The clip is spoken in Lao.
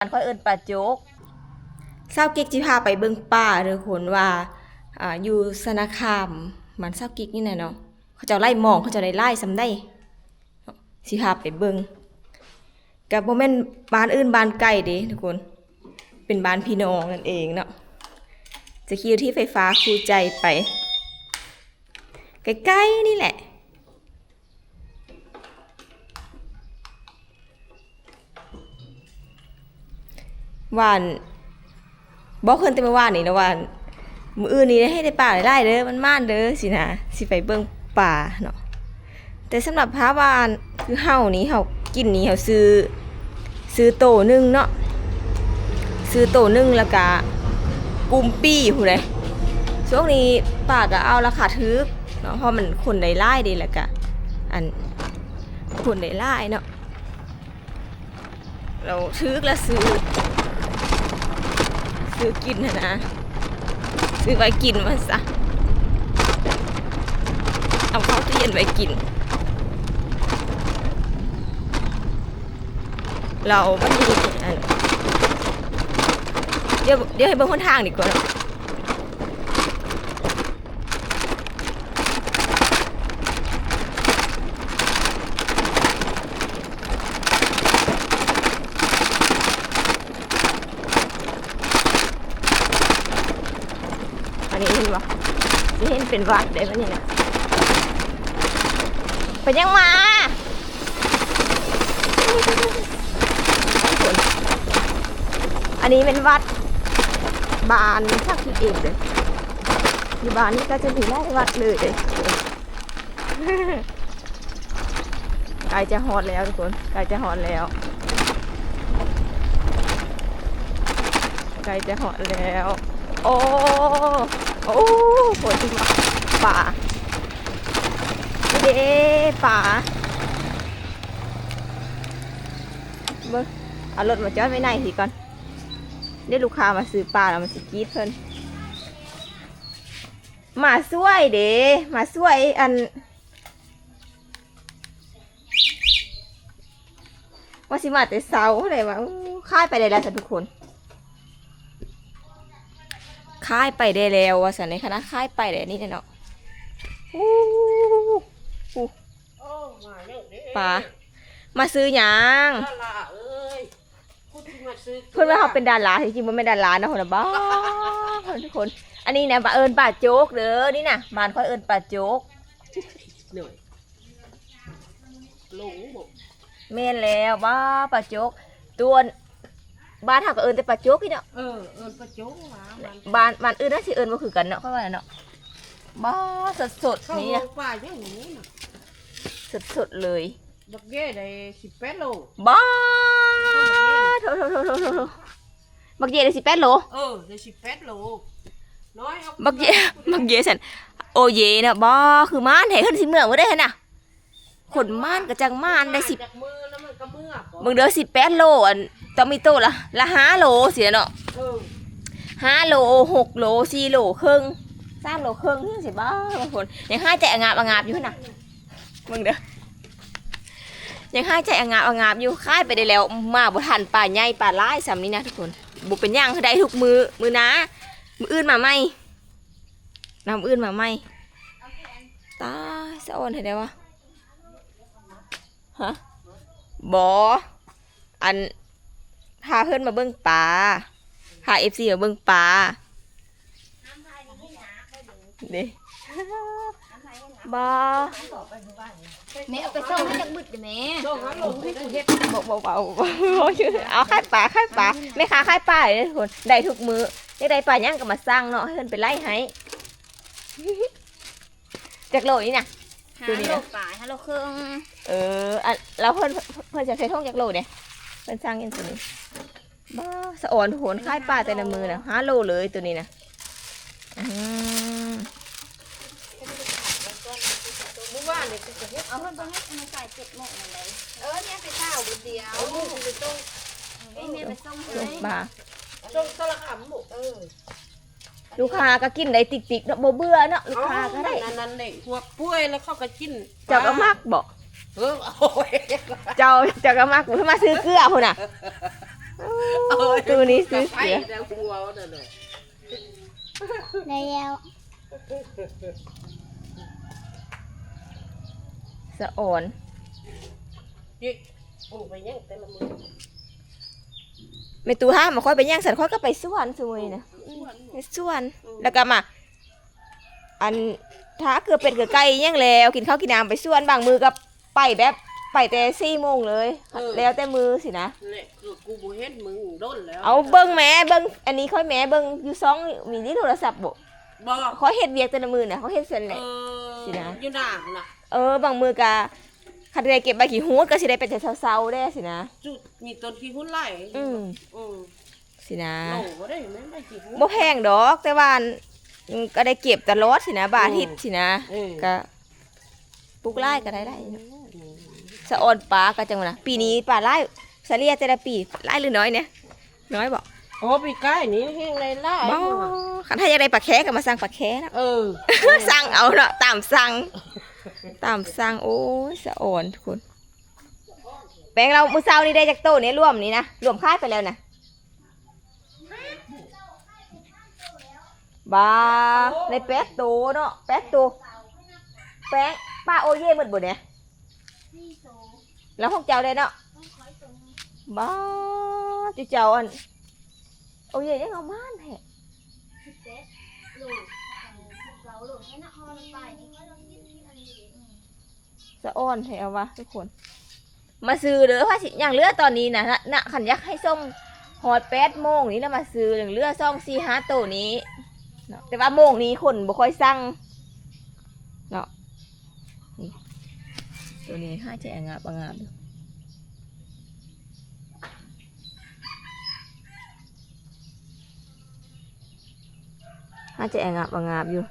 ບ້ານຂ້ອຍເອີ້ນປ່າໂຈກ. ສາວກິກຊິພາໄປເບິ່ງປ່າເດີຄົນ ວ່າ ອ່າ ຢູ່ຊະນະຄາມ ບ້ານສາວກິກນີ້ນະເນາະ ເຂົາເຈົ້າໄລ່ມອງ ເຂົາເຈົ້າໄດ້ຫຼາຍສ່ຳໃດ ຊິພາໄປເບິ່ງ. ກະບໍ່ແມ່ນບ້ານອື່ນບ້ານໄກເດ້ທຸກຄົນ ເປັນບ້ານພີ່ນ້ອງນັ້ນເອງເນາະ. ຈະຂີ່ລົດຖີບໄຟຟ້າຄູ່ໃຈໄປ ໃກ້ໆນີ້ແຫຼະ. ວ່າ ບອກເພິ່ນແຕ່ມື້ວານນີ້ເນາະວ່າ ມື້ອື່ນນີ້ໃຫ້ໄດ້ປາຫຼາຍໆເດີ ມັນໝານເດີ ຊີ້ນະ ຊິໄປເບິ່ງປາເນາະ. ແຕ່ສຳລັບພາບວ່າ ຄືເຮົານີ້ ເຮົາກິນນີ້ ເຮົາຊື້ ຊື້ໂຕໜຶ່ງເນາະ ຊື້ໂຕໜຶ່ງ ແລ້ວກະກຸມປີ້ພຸ້ນເດ້. ຊ່ວງນີ້ປາກະເອົາລາຄາຖືກເນາະ ເພາະມັນຄົນໄດ້ຫຼາຍເດ້ ແລ້ວກະ ອັນ ຄົນໄດ້ຫຼາຍເນາະ. ແລ້ວຖືກລະຊື້ ຊື້ກິນຫັ້ນນະ ຊື້ໄວ້ກິນວ່າຊະ ເອົາເຂົ້າຕູ້ເຢັນໄວ້ກິນ. ແລ້ວບັດນີ້ ອັນ ດຽວ ດຽວໃຫ້ເບິ່ງຫົນທາງດີກວ່າເນາະ. ອັນນີ້ເຫັນບໍ່ ຊິເຫັນເປັນວັດເດ້ບັດນີ້ນະ. ໄປຍັງມາ ອັນນີ້ແມ່ນວັດບ້ານສັກສິດເອງເດີ້. ຢູ່ບ້ານນີ້ກໍຈະມີຫຼາຍວັດເລີຍເດ້. ໃກ້ຈະຮອດແລ້ວທຸກຄົນ ໃກ້ຈະຮອດແລ້ວ ໃກ້ຈະຮອດແລ້ວ. ໂອ້ ໂອ້ ໂຫ ປາ ນີ້ເດ້ປາ. ເບິ່ງ ເອົາລົດມາຈອດໄວ້ໃນພີ້ກ່ອນ ດຽວລູກຄ້າມາຊື້ປາແລ້ວມັນຊິກຣີດເພິ່ນ. ມາຊ່ວຍເດ້ ມາຊ່ວຍ ອັນ ວ່າຊິມາແຕ່ເຊົ້າໄດ໋ວ່າ ໂອ້ ຂາຍໄປໄດ້ແລ້ວຊັ້ນທຸກຄົນ ຂາຍໄປໄດ້ແລ້ວວ່າຊັ້ນ ໃນຂະນະຂາຍໄປໄດ້ນີ້ແຫຼະເນາະ. ໂອ້ ໂອ້ ປາ ມາຊື້ຫຍັງ? ເພິ່ນວ່າເຮົາເປັນດາລາ ທີ່ຈິງບໍ່ແມ່ນດາລາເນາະ ພຸ້ນນະ ບ້າ ທຸກຄົນ. ອັນນີ້ນະ ບ້ານເອີ້ນປ່າໂຈກເດີ ນີ້ນະ ບ້ານຂ້ອຍເອີ້ນປ່າໂຈກ. ແມ່ນແລ້ວ ບ້າ ປ່າໂຈກ ຕົວ ບ້ານເຮົາກໍເອີ້ນແຕ່ປ່າໂຈກນີ້ເນາະ. ເອີ ເອີ້ນປ່າໂຈກ ບ້ານ ບ້ານ ບ້ານອື່ນນະຊິເອີ້ນບໍ່ຄືກັນເນາະ ຂ້ອຍວ່າເນາະ. ບ້າ ສົດໆ ນີ້ນະ ປ່າຫຍັງນີ້ນະ ສົດໆ ເລີຍ. ບັກເຢໄດ້ສິບແປດໂລ ບ້າ ໂທໆໆໆໆ ບັກເຢໄດ້ສິບແປດໂລ. ເອີ ໄດ້ສິບແປດໂລ ນ້ອຍ ບັກເຢ ບັກເຢຊັ້ນ ໂອເຢເນາະ. ບ້າ ຄືໝານແທ້ ເພິ່ນຊິເມືອບໍ່ໄດ້ຫັ້ນນະ ຄົນໝານກໍຈັ່ງໝານໄດ້ສິບ ເບິ່ງເດີ ສິບແປດໂລ ອັນ ຕ້ອງມີໂຕລະ ລະຫ້າໂລຊີ້ແຫຼະເນາະ. ເອີ ຫ້າໂລ ຫົກໂລ ສີ່ໂລເຄິ່ງ ສາມໂລເຄິ່ງ ຈັ່ງຊີ້. ບ້າ ບາງຄົນຍັງຫາຍໃຈອະງາບອະງາບຢູ່ຫັ້ນນະ. ເບິ່ງເດີ ຍັງຫາຍໃຈອະງາບອະງາບຢູ່. ຂາຍໄປໄດ້ແລ້ວ ມາບໍ່ທັນ ປາໃຫຍ່ປາຫຼາຍສ່ຳນີ້ນະທຸກຄົນ. ບໍ່ເປັນຫຍັງ ໄດ້ທຸກມື້ ມື້ໜ້າ ມື້ອື່ນມາໃໝ່ ນຳອື່ນມາໃໝ່. ຕາຍ ສະອອນແທ້ໄດ໋ວະ ຮະ ບໍ່ ອັນ ພາເພິ່ນມາເບິ່ງປາ ພາເອັຟຊີມາເບິ່ງປາ. ເດ້ ບໍ່ ແມ່ເອົາໄປສົ່ງໃຫ້ຈັກບຶດເດ້ແມ່. ບໍ່ ບໍ່ ບໍ່ ບໍ່ ເອົາຂາຍປາ ຂາຍປາ ແມ່ຄ້າຂາຍປາເດ້ທຸກຄົນ ໄດ້ທຸກມື້ ຢາກໄດ້ປາຫຍັງກໍມາສັ່ງເນາະ ໃຫ້ເພິ່ນໄປໄລ່ໃຫ້. ຈັກໂລນີ້ນະ? ຫ້າໂລປາຍ ຫ້າໂລເຄິ່ງ. ເອີ ອັນ ແລ້ວເພິ່ນ ເພິ່ນຈະໃສ່ຖົງຈັກໂລເດ? ເພິ່ນສັ່ງຫຍັງຕົວນີ້? ບ້າ ສະອອນທຸກຄົນ ຂາຍປາແຕ່ລະມື້ນະ ຫ້າໂລເລີຍຕົວນີ້ນະ. ອືມ ມື້ວານນີ້ຄືຈະເຮັດ ເອົາເພິ່ນບໍ່ເຮັດ ໃຫ້ມັນໃສ່ເຈັດໂມງນັ້ນໄດ໋. ເອີ ແມ່ໄປເຊົ້າມື້ດຽວ ເອົາລູກໄປສົ່ງ ເອີ ແມ່ໄປສົ່ງໃຫ້ ສົ່ງປາ ສົ່ງສາລະຄາມ. ເອີ ລູກຄ້າກໍກິນໄດ້ຕິກໆເນາະ ບໍ່ເບື່ອເນາະ ລູກຄ້າກໍໄດ້. ອັນນັ້ນແຫຼະ ພວກປ່ວຍແລ້ວເຂົາກໍກິນ. ເຈົ້າກໍມັກບໍ? ເອີ ໂອ້ຍ ເຈົ້າ ເຈົ້າກໍມັກ ມາຊື້ເກືອພຸ້ນນະ. ໂອ້ຍ ຕູ້ນີ້ຊື້ເສືອ ແລ້ວຫົວນັ້ນແຫຼະ ໄດ້ແລ້ວ ສະອອນ ນີ້ປູໄປຫຍັງແຕ່ລະມື້ ແມ່ຕູ້ຫາມາ ຂ້ອຍໄປຫຍັງຊັ້ນ ຂ້ອຍກໍໄປສວນຊຸມື້ນີ້ນະ ໄປສວນ ໄປສວນ ອືມ ແລ້ວກໍມາ ອັນ ຖ້າເກືອເປັດເກືອໄກ່ອີ່ຫຍັງແລ້ວ ກິນເຂົ້າກິນນ້ຳໄປສວນ ບາງມື້ກໍໄປແບບ ໄປແຕ່ສີ່ໂມງເລີຍ ເອີ ແລ້ວແຕ່ມື້ຊີ້ນະ ແຫຼະ ຄືກູບໍ່ເຫັນມຶງດົນແລ້ວ ເອົາເບິ່ງແມ້ ເບິ່ງອັນນີ້ຂ້ອຍແມ້ ເບິ່ງຢູ່ຊ່ອງ ມີໃນໂທລະສັບບໍ່? ບໍ່ ຂ້ອຍເຮັດວຽກແຕ່ລະມື້ນະ ຂ້ອຍເຮັດຊັ້ນແຫຼະ ເອີ ຊີ້ນະ ຢູ່ໜ້າພຸ້ນນະ ເອີ ບາງມື້ກໍ ຄັນໄດ້ເກັບໃບຂີ້ຫູດກໍຊິໄດ້ໄປແຕ່ເຊົ້າໆແດ່ຊີ້ນະ ຈຸດມີຕົ້ນຂີ້ຫູດຫຼາຍ ອືມ ອືມ ຊີ້ນະ ໂລບໍ່ໄດ້ແມ່ນໄດ້ຂີ້ຫູດ ບໍ່ແພງດອກ ແຕ່ວ່າ ອືມ ກໍໄດ້ເກັບຕະຫຼອດຊີ້ນະ ບາງອາທິດຊີ້ນະ ເອີ ກໍປູກຫຼາຍກໍໄດ້ຫຼາຍເນາະ ອືມ ສະອອນປາກໍຈັ່ງວ່ານະ ປີນີ້ປາຫຼາຍ ສະເລ່ຍແຕ່ລະປີ ຫຼາຍຫຼືນ້ອຍແດ່? ນ້ອຍບໍ່? ໂອ້ ປີກາຍນີ້ແຮງໄດ້ຫຼາຍ ບໍ່ ຄັນຖ້າຢາກໄດ້ປາແຄກໍມາສັ່ງປາແຄເນາະ ເອີ ສັ່ງເອົາເນາະ ຕາມສັ່ງ ຕາມສັ່ງ ໂອ້ຍ ສະອອນທຸກຄົນ ແປ້ງລາວມື້ເຊົ້ານີ້ໄດ້ຈັກໂຕນີ້ ລວມນີ້ນະ ລວມຂາຍໄປແລ້ວນະ? ບ້າ ໄດ້ແປດໂຕເນາະ ແປດໂຕ ແປ້ງ ປາໂອເຢໝົດບໍ່ແດ່? ແລ້ວຂອງເຈົ້າແດ່ເນາະ? ບ້າ ຈຸເຈົ້າອັນ ໂອເຢຍັງເອົາມານແທ້ ສະອອນແທ້ວ່າທຸກຄົນ ມາຊື້ເດີ ພາຊິ ຫຍັງເຫຼືອຕອນນີ້ນະ ນະ ນະ ຄັນຢາກໃຫ້ສົ່ງຮອດແປດໂມງນີ້ລະມາຊື້ ຍັງເຫຼືອສອງ ສີ່ ຫ້າໂຕນີ້ເນາະ ແຕ່ວ່າໂມງນີ້ຄົນບໍ່ຄ່ອຍສັ່ງເນາະ ນີ້ ໂຕນີ້ຫາແຈງາບງາບຢູ່ ຫາແຈງາບງາບຢູ່